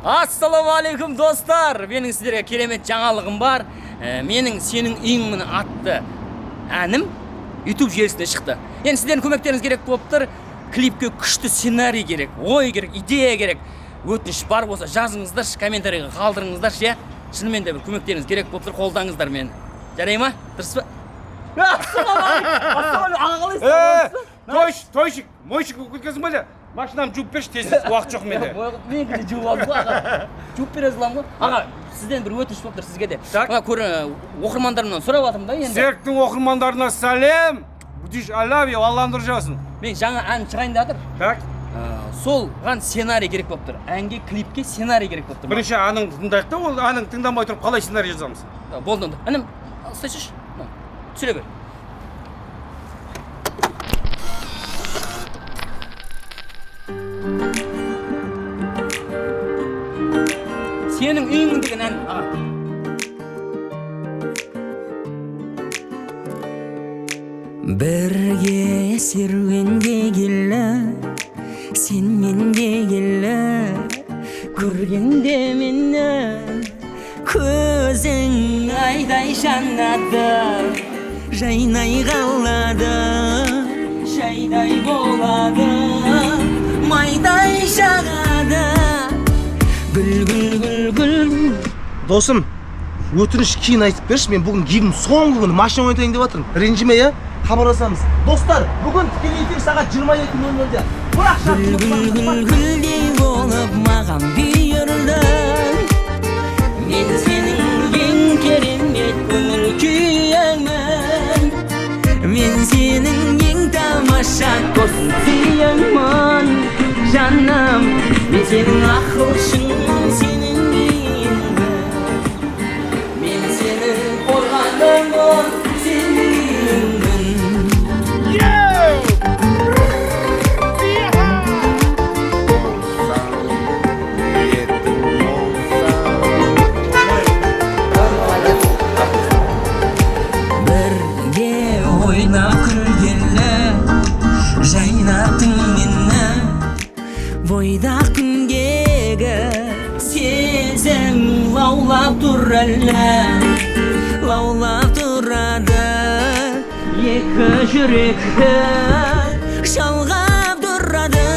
Ассалаумағалейкум, достар! Менің сіздерге керемет жаңалығым бар. Менің «Сенің үйіңмін» атты әнім YouTube желісіне шықты. Енді сіздердің көмектеріңіз керек болып тұр. Клипке күшті сценарий керек, ой керек, идея керек. Өтініш бар болса, жазыңыздаршы, комментарийға қалдырыңыздаршы, иә. Шынымен де бір көмектеріңіз керек болып тұр, қолдаңыздар мені. Жарай ма? Дұрыс па? Ассалаумағалейкум, ассалаумағалейкум, аға, қалайсыз? Тойш, тойщик, мойщик болып кеткенсің ба? Машинамды жуып берші тез, уақыт жоқ менде. Менікі де жуып алдым ғой, аға. Жуып бере саламын ғой. Аға, сізден бір өтініш болып тұр сізге де. Так. Мына оқырмандарымнан сұрап жатырмын да енді. Серіктің оқырмандарына сәлем. Будешь, I love you, Алланың нұры жаусын. Мен жаңа ән шығайын деп жатыр. Так. Солған сценарий керек болып тұр. Әнге, клипке сценарий керек болып тұр. Бірінші әніңді тыңдайық та, ол әніңді тыңдамай тұрып қалай сценарий жазамыз? Болды онда. Інім, ұстайсайшы. Мына, түсіре бер. «Сенің үйің» деген ән, аға. Бірге серуендегелі, сен мендегелі, көргенде мені көзің айдай жанады, жайнай қалады, шайдай болады, майдай жағады, гүл, гүл, гүл, гүл. Досым, өтініш, кейін айтып берші. Мен бүгін гивім соңғы күні, машина ойнатайын деп жатырмын. Ренжіме, иә, хабарласамыз. Достар, бүгін тікелей эфир сағат 22:00-де. Бірақ Гүл, гүл, гүл, гүлдей болып маған бұйырдың. Мен сенің ең керемет көңіл күйіңмін. Мен сенің ең тамаша тосын сүйіңмін, жаным. Мен сенің ақылшың, сенің үйіңмін. Мен сенің қорғаныңмын, сенің үйіңмін. Бірге ойнап күлгелі, жайнаттың мені. Бойдақ күнгегі сезім лаулап тұр әлі, лаулап тұрады. Екі жүректі жалғап тұрады.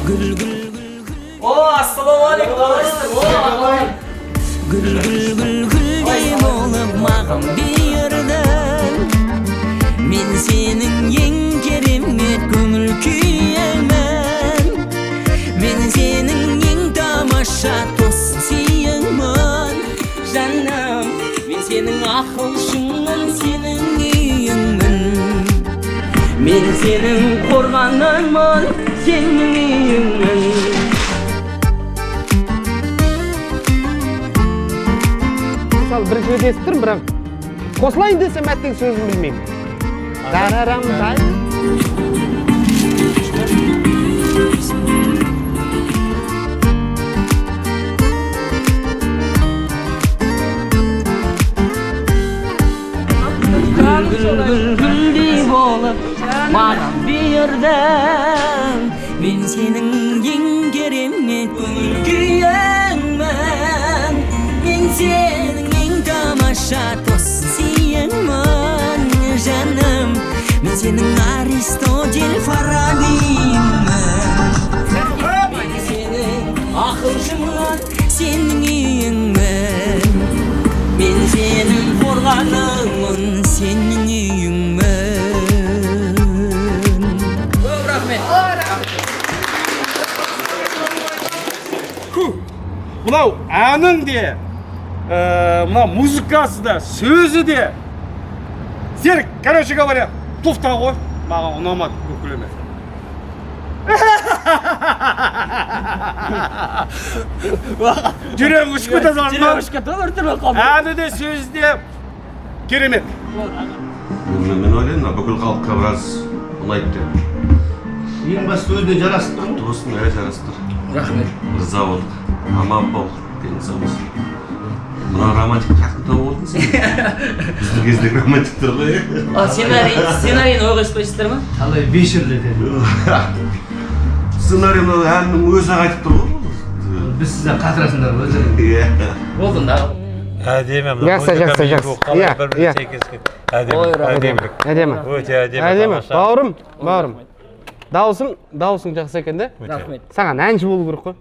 Гүл, гүл, гүл, гүл. О, ассалаумағалейкум, қалайсыздар? О, гүл, гүл, гүл, гүлдей болып маған бұйырдың. Мен сенің ең керемет көңіл күйіңмін. Мен сенің ең тамаша тосын сүйіңмін, жаным. Мен сенің ақылшыңмын, сенің үйіңмін. Мен сенің қорғаныңмын, сенің үйіңмін. Мысалы, бірінші рет естіп тұрмын, бірақ қосылайын десем, әттең, сөзін білмеймін. Дарарам дай. Гүл, гүл, гүлдей болып маған бұйырдың. Мен сенің ең керемет көңіл күйіңмін. Мен сенің ең тамаша тосын сүйіңмін, жаным. Мен сенің Аристотель, Фарабиіңмін. Мен сенің ақылшыңмын, сенің үйіңмін. Мен сенің қорғаныңмын, сенің үйіңмін. Көп рахмет. Мынау әнің де, мынау музыкасы да, сөзі де. Серік, короче говоря, туфта ғой. Маған ұнамады көкілеме. Жүрегім ұшып кете жаздады. Жүрегім ұшып кетті ғой, біртүрлі болып қалды. Әні де, сөзі де керемет. Мен ойлаймын, мына бүкіл халыққа біраз ұнайды деп. Ең басты өзіне жарасып тұр. Құтты болсын, иә, жарасып тұр. Рахмет. Риза болдық. Аман бол, дені сау болсын. Мына романтик қаяқтан тауып алдың сен? Біздің кездегі романтиктер ғой, иә. А, сценарийін ой қойыспайсыздар ма? Қалай вечерлерде. Сценарий мына әннің өзі ақ айтып тұр ғой. Біз сізден қатырасыңдар өздерің. Иә. Болды да. Әдемі мына Жақсы, музыка жақсы, мен жақсы. звук қалай Иә, бір-біріне иә. сәйкес келді. Әдемі, Ой, рахмет. әдемілік. Әдемі. Өте әдемі. Әдемі. Тамаша. Бауырым, бауырым, даусың жақсы екен да. Рахмет. Саған әнші болу керек қой.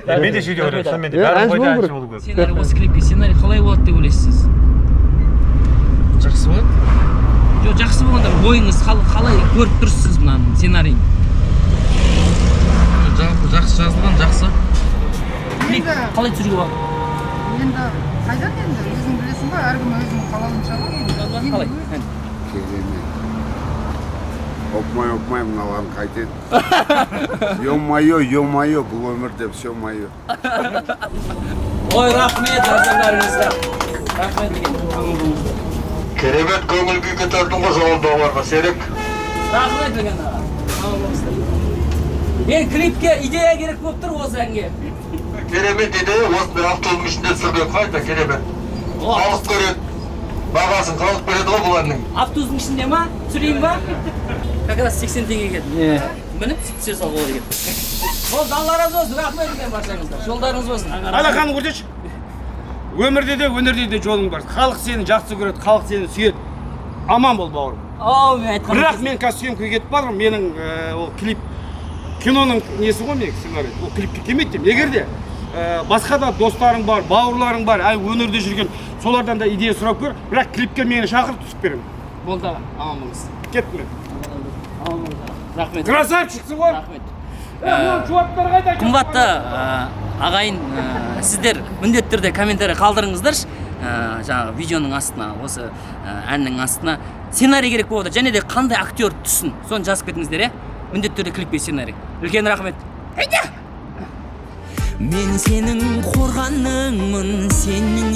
Мен де сөйтіп ойлаймын, шынымен де. Иә, Бәрі әнші бойда болу әнші керек. болу керек. Сценарий, осы клипке сценарий қалай болады деп ойлайсыз? Жақсы болады. Жоқ, жақсы болғанда ойыңыз қалай көріп тұрсыз мынаның сценарийін? Жалпы жақсы жазылған, жақсы. Клип қалай түсіруге болады? Енді қайдан, енді өзің білесің ғой, әркім өзінің қалауынша ғой енді. Енді Қалай? Керемет. Опмай, опмай, мыналарын қайтеді? Ё-моё, ё-моё, бұл өмірде все мое. Ой, рахмет назарларыңызға, рахмет үлкен, аман болыңыздар. Керемет көңіл күй көтердің ғой жолдауларға, Серік. Рахмет үлкен, аға, аман болыңыздар. Енді клипке идея керек болып тұр осы әнге. Керемет идея, осындай автобустың ішінде түсірген қайта керемет. Халық көреді. Бағасын халық береді ғой бұл әннің. Автобустың ішінде ма түсірейін ба? Как раз 80 теңгеге мініп, сөйтіп түсіре салуға болады екен. Болды, Алла разы болсын, рахмет үлкен баршаңызға, жолдарыңыз болсын. Алақанын көрсетші. Өмірде де, өнерде де жолың бар. Халық сені жақсы көреді, халық сені сүйеді. Аман бол, бауырым. Ау, мен айтқан. Бірақ мен қазір съемкаға кетіп бара жатырмын. Менің ол клип киноның несі ғой, менің сценарий ол клипке келмейді деймін. Егер де басқа да достарың бар, бауырларың бар, әй, өнерде жүрген, солардан да идея сұрап көр. Бірақ клипке мені шақырып, түсіп беремін. Болды, аға, аман болыңыз. Кеттім мен. Аман болыңыз, аға. Рахмет. Красавчиксің ғой. Рахмет. Е, жуаттар қайда? Қымбатты ағайын, сіздер міндетті түрде комментарий қалдырыңыздаршы жаңағы видеоның астына, осы әннің астына. Сценарий керек болып отыр және де қандай актер түссін, соны жазып кетіңіздер, иә, міндетті түрде клипке сценарий. Үлкен рахмет. Мен сенің қорғаныңмын, сенің